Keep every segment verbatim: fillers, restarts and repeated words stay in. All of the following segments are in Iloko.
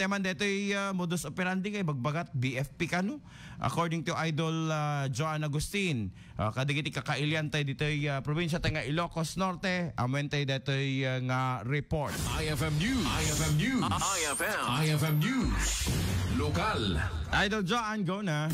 Taman detoy, ah, modus operandi kay bagbagat B F P kano. According to Idol, ah, Joan Agustin, ah, kadagiti kakailian tay ditoy, ah, probinsya tay nga Ilocos Norte, amuentayo detoy, ah, nga report. I F M News. I F M News. I F M. I F M News. Lokal. Idol Joan, go na.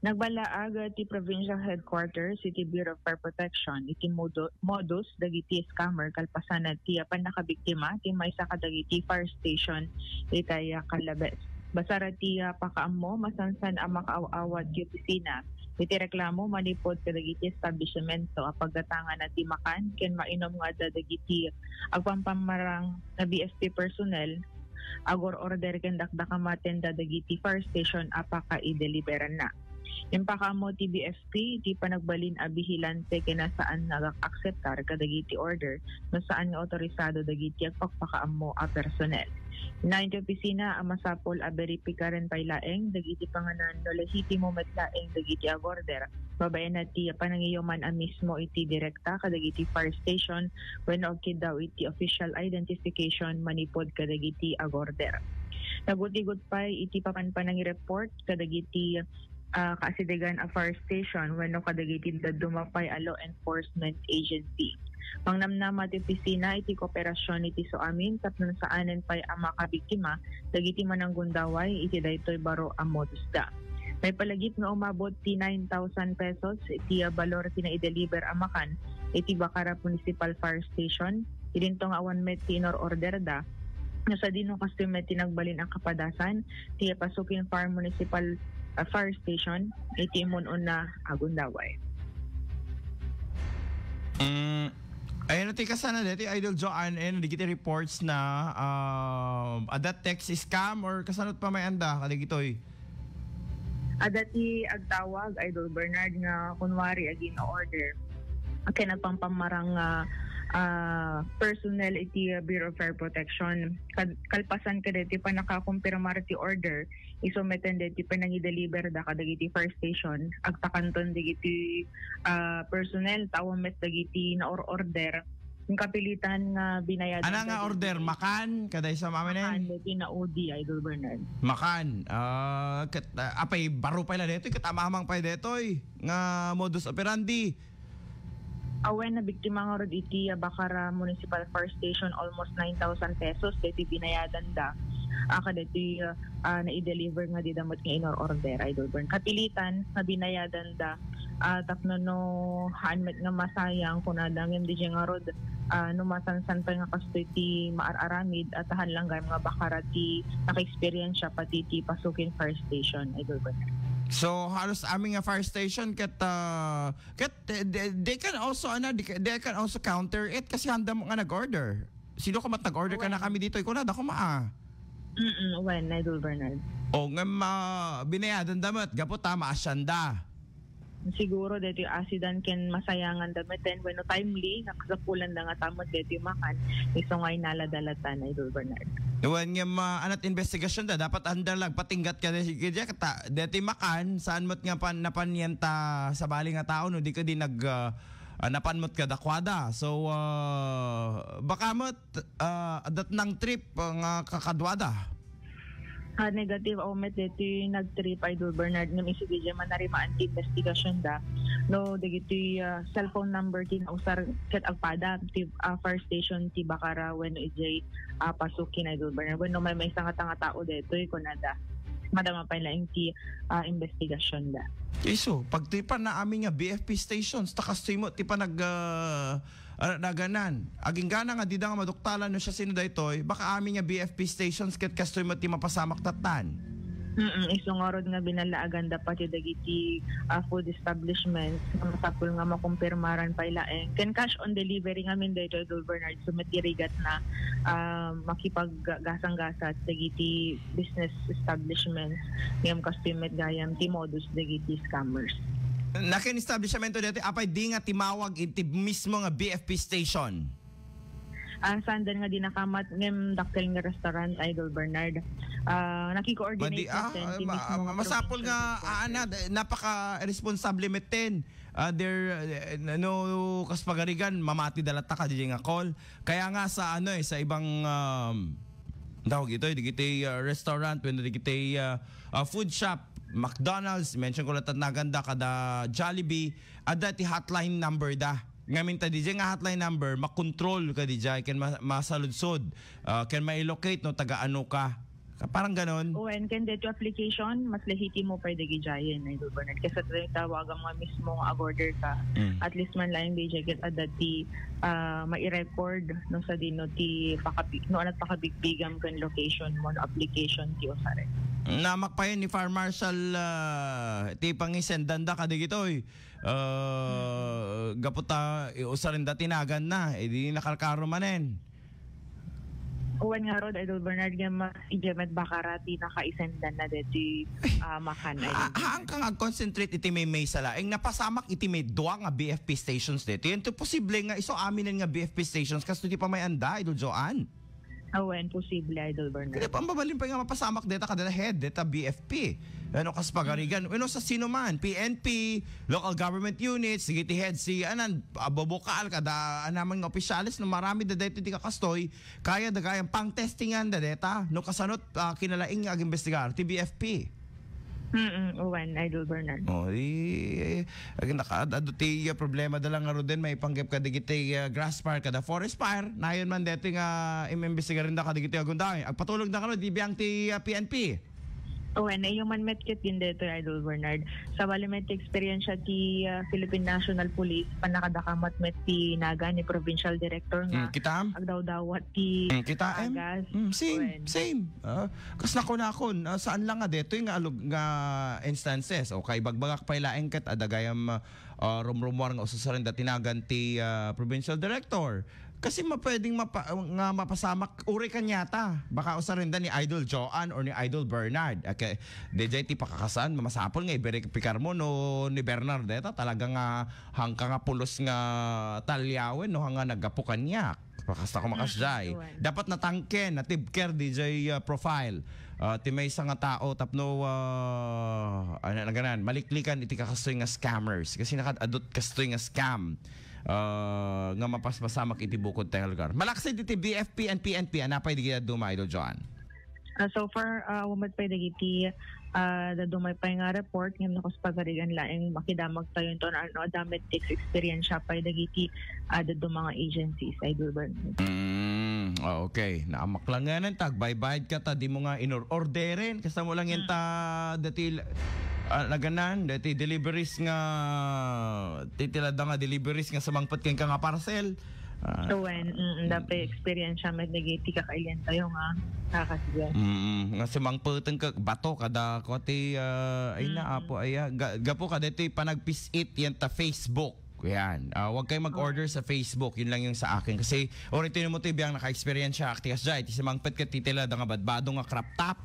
Nagbalaag ti Provincial Headquarters iti Bureau of Fire Protection iti modo-, modus dagiti scammer kalpasan ti pannakabiktima ti maysa kadagiti fire station itay Calabes. Basar ti, ah, pakaammo, masansan a makaaw-awat ti opisina iti reklamo manipud kadagiti establishmento a paggatangan ti makan ken mainum nga adda dagiti agpampamarang nga B F P personnel agur-order ken dakdakamaten dagiti fire station a pakaideliveranna. Impakaammo ti B F P iti panagbalin a bihilante ken a saan nga agak-akseptar kadagiti order no saan nga autorisado dagiti agpakpakaammo a personnel. Inayon ti opisina a masapul a beripikaren pay laeng dagiti panganan no lehitimo met laeng dagiti agorder babaen na ti panangiyuman a mismo iti direkta kadagiti fire station wenno agkiddaw iti official identification manipud kadagiti agorder. Nagutigot pay iti papanpanangireport kadagiti, ah, kaasidegan a fire station wenno kadagiti dadduma pay a law enforcement agency. Mangnamnama ti opisina iti kooperasyon iti suamin tapno saanen pay a makabiktima dagiti mananggundaway iti daytoy baro a modusda. Maipalagip nga umabot ti nine thousand pesos iti, ah, balor ti naideliver a makan iti Bacara Municipal Fire Station. Idinto nga awan met ti inor-order da. No sadino kastoy met ti nagbalin a kapadasan ti Pasukin Fire Municipal, ah, Fire Station iti imun-una a gundaway. Mm, ayun, ti kasana dati, Idol Joan, ayun, dagiti reports na, um, adda text scam or kasano pa may anda, kadagitoy? Adda ti agtawag, Idol Bernard, nga kunwari agin-order ken agpampamarang nga, ah, personnel iti, ah, Bureau of Fire Protection. Kad-, kalpasan kadagiti pannakakumpirmar ti order, isu met dagiti panangideliver da kadagiti fire station, agtakanton dagiti, ah, personnel, tao met dagiti naor-order. Yung kapilitan nga binayadan Ana nga dagiti order? Makan? Kada isa mamin? Makan, dagiti naudi, Idol Bernard. Makan. Ah, ket, ah, apay, baro pay la detoy, ket amamang pay detoy nga modus operandi. Awen, nabiktima ngarud iti, ah, Bacara Municipal Fire Station, almost nine thousand pesos dagiti binayadan da. Ah, kadagiti, ah, ah, naideliver nga dida met nga inor-order, Idol Bern. Kapilitan nga binayadan da, ah, tapno no haan met nga masayang, kunada, ngem di ngarud, ah, no masansan pay nga kastoy ti maar-aramid, at haan lang gayam nga Bacara ti naka-experience pati ti Pasukin Fire Station, Idol Bern. So, halos amin nga fire station ket, ah, ket, eh, they, they can also, ano, they, they can also counter it kasi handa mo nga nag-order. Sino ka mat nag-order ka na Wen. Kami dito? Ikaw na, dako maa. Mm, wen, Idol Bernard. O, nga ma-, binayadan da met, gapu ta, maasyanda. Siguro, dito yung asidan ken masayangan da met, then, bueno, timely, nakasapulan da nga tamot, dito yung makan, iso nga inaladalatan, Idol Bernard. Wen, nga ma-, anat investigasyon da, dapat andar lang, patinggat ka, dito, dito, kata, dito yung makan, saan mo't nga pan-, napanyenta sa bali nga tao, no, di ka di nag, ah, ah, napanmot kadakwada. So, ah, baka met, ah, datnang trip, ah, nga kakaduada. Ah, negative, o met deti nag-trip, Idol Bernard, ngem isu di man narimaan ti investigasyon da. No, dagiti, ah, cellphone number ti nausar ket agpada ti, ah, fire station ti Bacara wenno idiay, ah, Pasukin, Idol Bernard. Wenno may maysa nga tanga tao detoy, kunada. Madama pay laeng ti, ah, investigasyon da. Isu, pagtripan na amin nga B F P stations, ta kastoy mo ti panag, ah, ah, naganan. Aginggana nga dida nga maduktalan no siasino daytoy, baka amin nga B F P stations ket kastoy mo ti mapasamak tattan. Mm, isu ngarud nga binalaagan da pati dagiti, ah, food establishment nga masapul nga makumpirmaran pay laeng. Ken cash on delivery ngamin daytoy, Idol Bernard, so met ti rigat na, ah, makipaggasang-gasat dagiti business establishments, ngem kastoy met gayam ti modus dagiti scammers. Nakin establishmento dati, apay di nga timawag iti mismo nga B F P station? Ah, saan den nga di nakamat, ngem dakkel nga restaurant, Idol Bernard. Ah, nakikoordinate Madi-, ah, natin ti ma-, mismo nga masapul provincial nga, headquarters. Ah, na, napaka-responsable metten. Ah, there, eh, no, kas pagarigan, mamati da latta ka di nga call. Kaya nga sa, ano, eh, sa ibang, um, Tawag ito, dagiti, ah, restaurant, wenno dagiti, ah, ah, food shop, McDonald's, mention ko latta naganda, kada Jollibee, adda ti hotline number da. Ngamin ta diay nga hotline number, makontrol ka diay, ken ma-, masaludsod, ah, ken ma-locate no taga ano ka. Parang ganon. Wen, ken dito application, mas lehitimo pay dagiti giant, Idol Bernard. Kasi tawagan mo mismo nga ag-order ka. Mm. At least man lang diay ket adda ti, ah, mai-record no sadino ti pakabi-, no ania't pakabigbigam ken location mo, no application ti usaren. Namakpayon ni Fire Marshal, ah, ti pangisendanda kadagitoy. Ah, gapu ta, i-, usarenda ti naganna, idi nakarkaro manen. Wen ngarud, Idol Bernard, nga ma-, idiay met bakara ti nakaisendan na deti, ah, makan, Idol Ha-, Bernard. Haan ka nga concentrate iti may, may sala. Ing napasamak iti may dua nga B F P stations deti. Yan to posible nga isu aminen nga B F P stations kasto ti pamay-anda, Idol Joan. Awen, posible, Idol Bernard. Kaya pambabalin pa nga mapasamak deta kada head, deta B F P. Ano kas pagarigan, ano sa sino man, P N P, local government units, sige ti head si, anan, abobokal, kada anaman nga opisyales, no marami da daytoy ti kakastoy, kaya dagayang pang-testingan da deta, no kasanot, ah, kinalaing nga agimbestigar, ti B F P. Mm, uwan, Idol Bernard. Oh, di, eh, ag-, nakaad-ado ti, ah, problema da lang nga ruden, maipanggep ka digiti, ah, grass fire, kada forest fire, nayon man deti nga im-imbestigarin da ka digiti agundang. Agpatulog da kano, di biang ti, ah, P N P. Uwan, na iyo man met ket din dito, Idol Bernard. Sa bali met ti experience ti, ah, Philippine National Police, panakadakamat met ti nagan ni Provincial Director nga Mm, kita? agdawdawat ti Mm, kita, em? agas. Mm, same, Uwan. same. Ah, kas nakunakon, ah, saan lang nga detoy nga alug-, nga instances. O kay bagbagak pay laeng ket adagayam, ah, rumrumuar nga ususaren da ti nagan ti, ah, provincial director. Kasi mapwedeng mapa-, nga mapasamak uri kanyata. Baka usaren da ni Idol Joan or ni Idol Bernard. Okay. Dejay ti pakakasan, masapul nga iberipikar mo no ni Bernard deta talaga nga hangka nga pulos nga talyawen no hanga naggapu kaniak. Pakasta ko makasjay. Mm, uwan. Dapat natangken, natibker D J, uh, profile. Uh, ti maysa nga tao tapno, uh, ano na ganan, maliklikan iti kakastoy nga scammers. Kasi nakadadot kastoy nga scam, uh, nga mapaspasamak iti bukod tayo lugar. Malaksid iti B F P and P N P, anapay di kaya duma, Idol Joan? Ah, so far, ah, umat pay dagiti, ah, dadumay pay nga report ngem nakus pagarigan laeng makidamag tayo ito na ano, damit takes experience siya pay dagiti, ah, daduma nga agencies, Idol Bernard. Mm, ah, okay. Naamak lang nga nan, tagbaybayad ka ta, di mo nga inor-orderen. Kasta mo lang yan Mm. ta, dati, ah, naganan, dati deliveries nga, titilada nga deliveries nga sumangpet ken ka nga parcel. Ah, So, when, mm, dapay experience met dagiti kakailian tayo nga kakasgan. Mm, nga sumangpeten ka, bato kada ko ti, ah, ay na, Mm. apo, ay, ah, ga-, gapo kada ti panagpis-it yan ta Facebook. Yan. Ah, wag kayo mag-order sa Facebook. Yun lang yung sa akin. Kasi, orito mo ti biyang naka-experience siya. Aktikas dyan. Ti sumangpet ka titila da nga badbado nga crop top.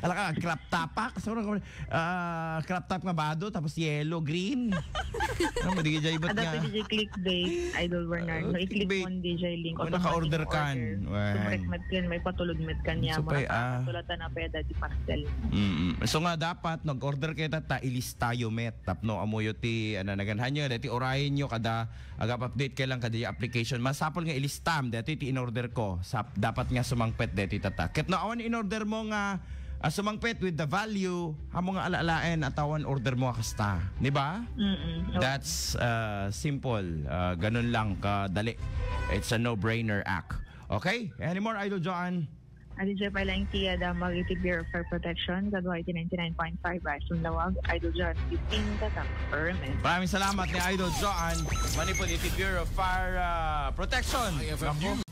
Ala ka, crop top pa. Kasi, ah, crop top nga bado, tapos yellow, green. Ano mo, di jay ba't Ada nga? Pwede jay clickbait, Idol Bernard. Ah, No, i-click clickbait. Mo ang D J link, Kung automatic naka-order ka, order. Wen. Sumrek met ka, may patulod met ka niya, So, pay, mga ah. Tulatan na pwede di parcel. Mm-mm. So nga dapat, nag-order kayo ta, ta, ilis tayo met. Tapno, amuyo ti, ano, naganhan nyo, dati orayin nyo, kada agap-update kayo lang, kada yung application. Masapol nga ilistam, dati ti in-order ko. Sa, dapat nga sumangpet, dati tata. Ket no, awan in-order mo nga, ah, sumangpet with the value, amo nga alaalaen at awan order mo kasta, di ba? Mm-mm. That's, uh, simple. Uh, ganun lang kadali. It's a no-brainer act. Okay? Any more, Idol Joan? Adi jay pay lang ti, ah, damag iti Bureau of Fire Protection, kaduay ti ninety-nine point five Action Lawag, Idol Joan fifteen, Tatak Permit. Maraming salamat ni Idol Joan. Manipod iti Bureau of Fire, uh, Protection. I F M Naku. News.